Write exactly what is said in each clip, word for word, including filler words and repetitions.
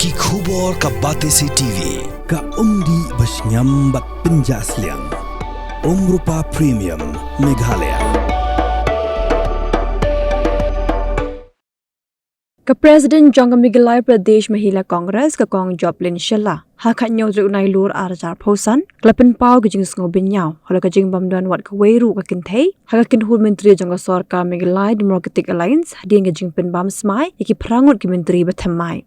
Ki khubor ka Batesi T V, ka umdih ba shngiam bad pynjah sliang. Umrupa Premium, Meghalaya. Ka President jong ka Meghalaya Pradesh Mahila Congress, ka Kong Joplin Shylla, ha ka hynñiew tarik u Nailur ar hajar arphew san, ka la pynpaw ka jingsngew bynñiaw halor ka jingbym don wat kawei ruh ka kynthei ha ka kynhun myntri jong ka sorkar Meghalaya Democratic Alliance, hadien ka jingpynbam smai ïa ki phra ngut ki myntri ba thymmai.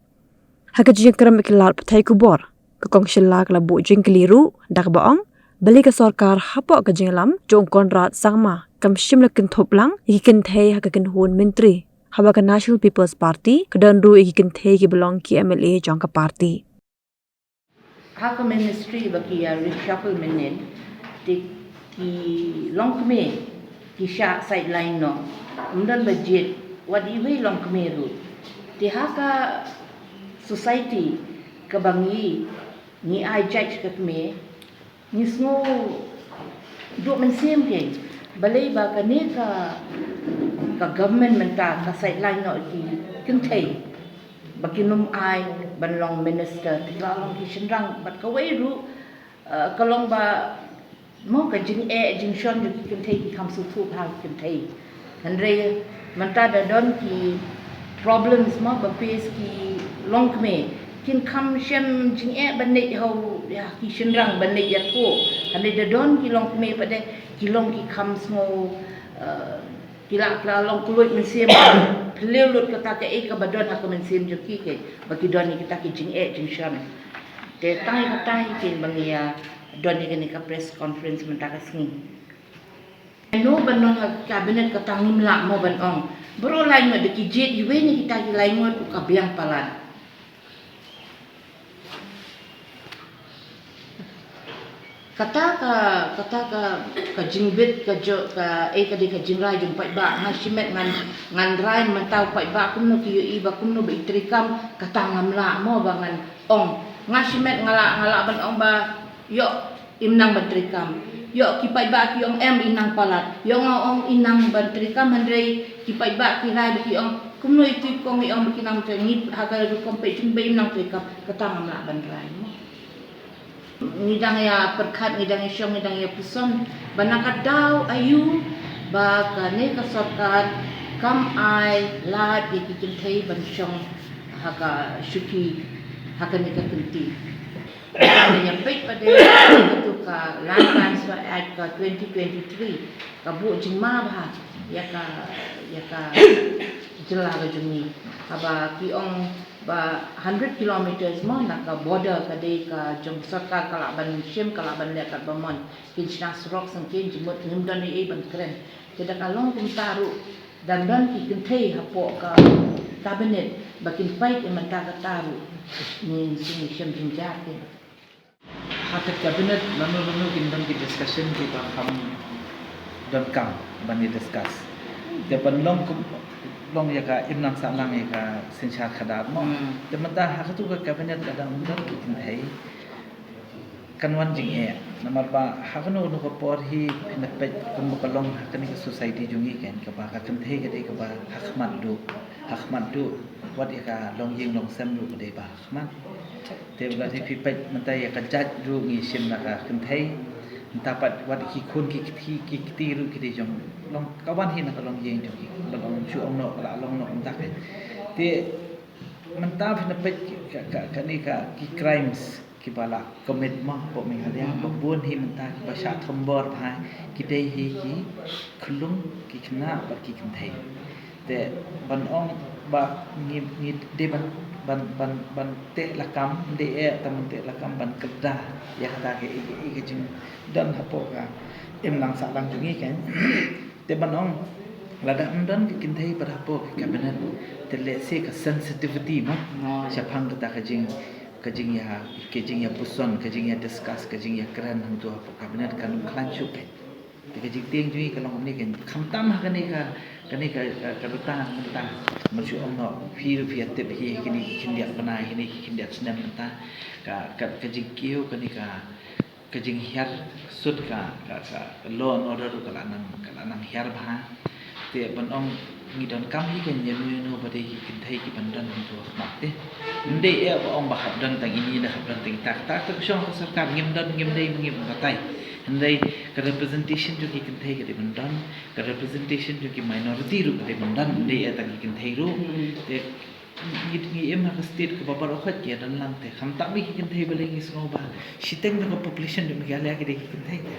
Ha ka jingïakren bad ki lad pathai khubor, ka Kong Shylla ka la buh jingkylli ruh da kaba ong, balei ka sorkar hapoh ka jingïalam jong u Conrad Sangma kam shym la kynthup lang ïa ki kynthei ha ka kynhun myntri, haba ka National People's Party ka don ruh ïa ki kynthei kiba long ki M L A jong ka party. Ha ka ministry ba ki ïa reshuffle mynnin, te ki longkmie ki shah sideline noh. Ym don ba jied wat iwei longkmie ruh. Te ha ka society kaba ngi, ngi ai judge ka kmie, ngi sngew duh mynsiem kein. Balei ba kane ka, ka government mynta ka sideline noh ki kynthei ba kin ym ai ban long minister, te ki la long ki shynrang. Bad kawei ruh, eh, ka long ba mo ka jingeh jingshon jong ki kynthei, ki kham sngewthuh ha ki kynthei. Hynrei mynta da don ki problems mo ba face ki longkmie, kin kham shem jingeh ban leit ha u, ïa ki shynrang ban leit ïathuh. Hynrei da don ki longkmie pat de, ki long ki kham sngew, eh, ki la, ki la long kylluid mynsiem. Phylliew lut kata kaei kaba don ha ka mynsiem jong ki, kein ba ki don ïa kita ki jingeh jingshon. Te tang ïa kata hi kein ba ngi ïa don ïa kane ka press conference mynta ka sngi. Ïano ban don ha cabinet kata ngim lah mo ban ong. Baroh lai ngut, da ki jied iwei na kita ki lai ngut ruh ka biang palat. Kata ka, kata ka, ka jingbit ka jong ka, eh, ka dei ka jingrai jong paidbah. Nga shimet ngan, ngan rai mynta u paidbah kumno ki ïohi ba kumno ba i treikam, kata ngam lah mo ba ngan ong. Nga shimet nga lah, nga lah ban ong ba ïoh im nang ban treikam. Ïoh ki paidbah ki ong em i nang palat. Ïoh nga ong i nang ban treikam, hynrei ki paidbah ki rai ba ki ong kumno itu i kong i ong ba ki nang treikam, ngi ha ka rukom peit jong ba im nang treikam, kata ngam lah ban rai mo. Ngi dang ïa pyrkhat, ngi dang ïa shong, ngi dang ïa puson ba na ka daw aïu ba kane ka sorkar kam ai lad ïa ki kynthei ban shong ha ka shuki ha kane ka kynti. Ngi ïa peit pat de ïa katu ka Land Transfer Act ka twenty twenty-three ka buh jingma bha ïa ka, ïa ka jylla ka jong ngi. Haba ki ong ba hundred kilometers mo na ka border ka dei ka jong sorkar, ka lah ban shim, ka lah ban leh katba mon. Kin shna surok sngewthuh jingmut, ngim don ei ei ban kren. Te da ka long kumta ruh, dang don ki kynthei hapoh ka cabinet ba kin peit ïa mynta kata ruh. Ngin sngewsih shem jynjar te. Ha ka cabinet lano lano kin don ki discussion kiba kham donkam ban ïa discuss. Te ban long kum, long ïa ka im nang sah nang ïa ka synshar khadar mo. Hmm. Te mynta ha katu ka cabinet lada ym don ki kynthei, kan wan jingeh. Namar ba ha kano kano ka por hi phin da peit kumba ka long ha kane ka society jong ngi, kan, kaba ka kynthei ka dei kaba ha khmat duh, ha khmat duh. Wat ïa ka longïing longsem ruh ka dei ba ha khmat. Te lada phi peit mynta ïa ka jait ruh ngi shim na ka kynthei. Mynta pat wat ki khun ki kti, ki kti ruh ki dei jong, long, ka wan hi na ka longïing jong ki, ka long shu ong noh, ka la long noh mynta ka. Te mynta phin da peit ka, ka, kane ka, ki crimes kiba la commit mo hapoh Meghalaya, hmm, ba bun hi mynta kiba shah thombor bha, ki dei hi ki khyllung, ki khynnah bad ki kynthei. Te ban ong ba ngi, ngi dei ban, ban, ban, ban teh lakam, ym dei eh tang ban teh lakam, ban kyrda ïa kata kaei kaei ka jingdon hapoh ka imlang sahlang jong ngi, kan. Te ban ong lada ym don ki kynthei pat hapoh ka cabinet, te lehse ka sensitivity mo, oh, shaphang kata ka jing, ka jingïa, ka jingïapuson, ka jingïa discuss, ka jingïakren hangto hapoh cabinet kan ym khlaiñ shuh, kan. Te ka jingtieng jong ngi ka long kumne, kan, khamtam ha kane ka, kane ka, ka, ka rta mynta. Ban shu ong noh, phi ruh phi ïa tip hi, kine ki khyndiat bnai, kine ki khyndiat snem mynta, ka, ka, ka jingkiew kane ka, ka jinghiar sut ka, ka, ka law and order ruh ka la nang, ka la nang hiar bha. Te ban ong Ngi donkam hi ka ïano ïano ba dei ki kynthei ki ban don ha ka khmat te. Ym dei eh ba ong ba hap don tang ine, da hap don tang ita. Kata ka shong ka sorkar, ngim don, ngim dei, ngim batai. Hynrei ka representation jong ki kynthei ka dei ban don, ka representation jong ki minority ruh ka dei ban don, ym dei eh tang ki kynthei ruh. Te ngi, ngi im ha ka state kaba baroh khoit ki ïadon lang te. Khamtam ki kynthei balei ngi sngew ba shiteng jong ka population jong Meghalaya ki dei ki kynthei te.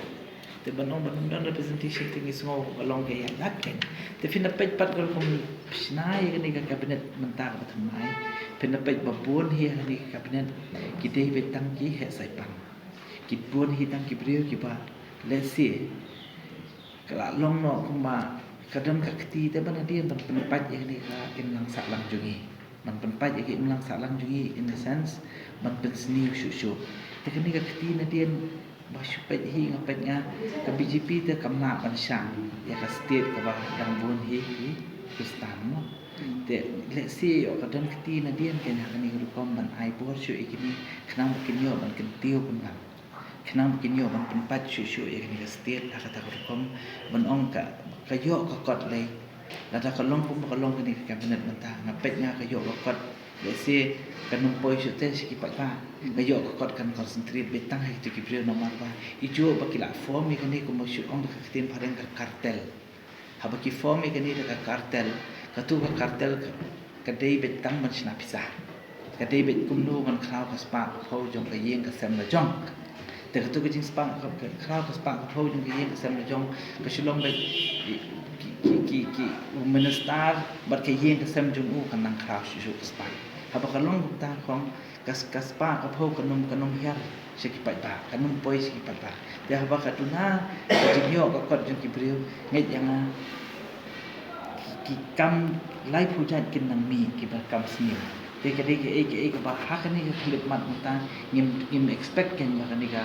Te ban ong ban don representation te ngi sngew ka long ka ïaid lad kein. Te phin da peit pat ka rukom shna ïa kane ka cabinet mynta kaba thymmai. Phin da peit ba bun hi ha kane ka cabinet ki dei beit tang ki heh saipang. Ki bun hi tang ki briew kiba, let's say, ka la long noh kumba ka don ka kti te ban hadien ban pynpait ïa kane ka imlang sahlang jong ngi. Ban pynpait ïa ka imlang sahlang jong ngi, in the sense ban pynsniew shuh shuh. Te kane ka kti nadien ba shu peit hi nga peit nga, ka B J P te kam lah ban shah ïa ka state kaba dang bun hi ki Khristan mo. Te let's say ïoh ka don kti nadien kein ha kane ka rukom ban ai bor shuh ïa kine khnang ba kin ïoh ban kyntiew pynban. Khnang ba kin ïoh ban pynpait shuh shuh ïa kane ka state ha kata ka rukom ban ong ka, ka ïoh ka kot lei. Lada ka long kumba ka long kane ka cabinet mynta, nga peit nga ka ïoh ka kot, let's say, ka nym poi shuh te sha ki paidbah. Ka ïoh ka kot kan concentrate beit tang ha kito ki briew namar ba i juh ba ki la form ïa kane kumba shu ong da ka ktien phareng ka cartel. Haba ki form ïa kane da ka cartel, kato ka cartel ka, ka dei beit tang ban shna pisa. Ka dei beit kumno ban khraw ka spah ka phew jong ka ïing ka sem la jong. Te kato ka jingspah ka, ka khraw ka spah ka phew jong ka ïing ka sem la jong, ka shu long beit ki, ki, ki, ki, u minister bad ka ïing ka sem jong u kan nang khraw shuh shuh ka spah. Haba ka long kumta khong, ka, ka spah ka phew ka nym, ka nym hiar sha ki paidbah, ka nym poi sha ki paidbah. Te haba ka duna ka jingïoh ka kot jong ki briew, ngeit ïa nga ki, ki kam laiphew jait kin nang mih kiba kam sniew. Te ka dei kaei kaei kaba ha kane ka khyllipmat mynta ngim, ngim expect kein ba kane ka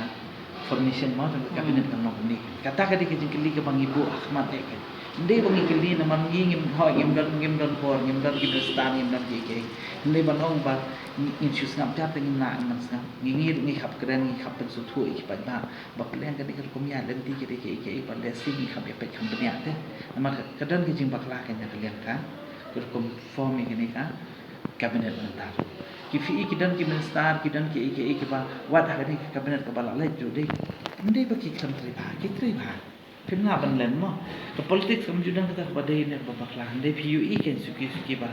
formation mo jong ka cabinet kan long kumne. Kata ka dei ka jingkylli kaba ngi buh ha khmat eh kein. Ym dei ba ngi kylli namar ngi ngim, hooid, ngim don, ngim don bor, ngim don ki minister, ngim don kiei kiei. Hynrei ban ong ba ngin shu sngap jar te ngim lah ban sngap. Ngi, ngi, ngi hap kren, ngi hap pynsngewthuh ïa ki paidbah ba pleng kane ka rukom ïaid lynti ka dei kaei kaei ba lehse ngi hap ïa peit kham bniah te. Namar ka, ka don ka jingbakla kein ha ka liang ka, ka rukom form ïa kane ka cabinet mynta. Ki phi i ki don ki minister, ki don kiei kiei kiba wat ha kane ka cabinet kaba la leit ruh dei. Ym dei ba ki khlem trei bha, ki trei bha. Phim lah ban len mo. Ka politics kam ju don kata kaba dei ne kaba bakla. Hynrei phi ïohi kein suki suki ba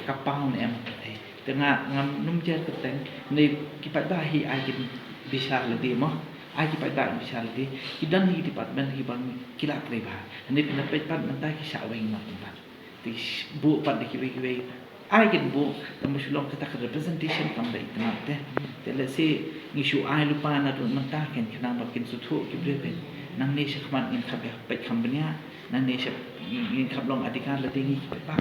ka paw ne em ka pyrthei. Te nga ngam nym jer kyrteng, hynrei ki paidbah hi ai kin bishar lade mo. Ai ki paidbah bishar lade. Ki don hi ki department kiba ki la trei bha. Hynrei phin da peit pat mynta ki shah weng noh pat. Te ki sh-, buh pat da kiwei kiwei. Ai kin buh, tang ba shu long kata ka representation kam da itynnad te. Te lehse ngi shu ai lypa naduh mynta kein khnang ba kin sngewthuh ki briew kein. Nangne shakhmat ngin khap ïa peit kham bniah, nangne sha ngin khap long adhikar lade ngi ki paidbah.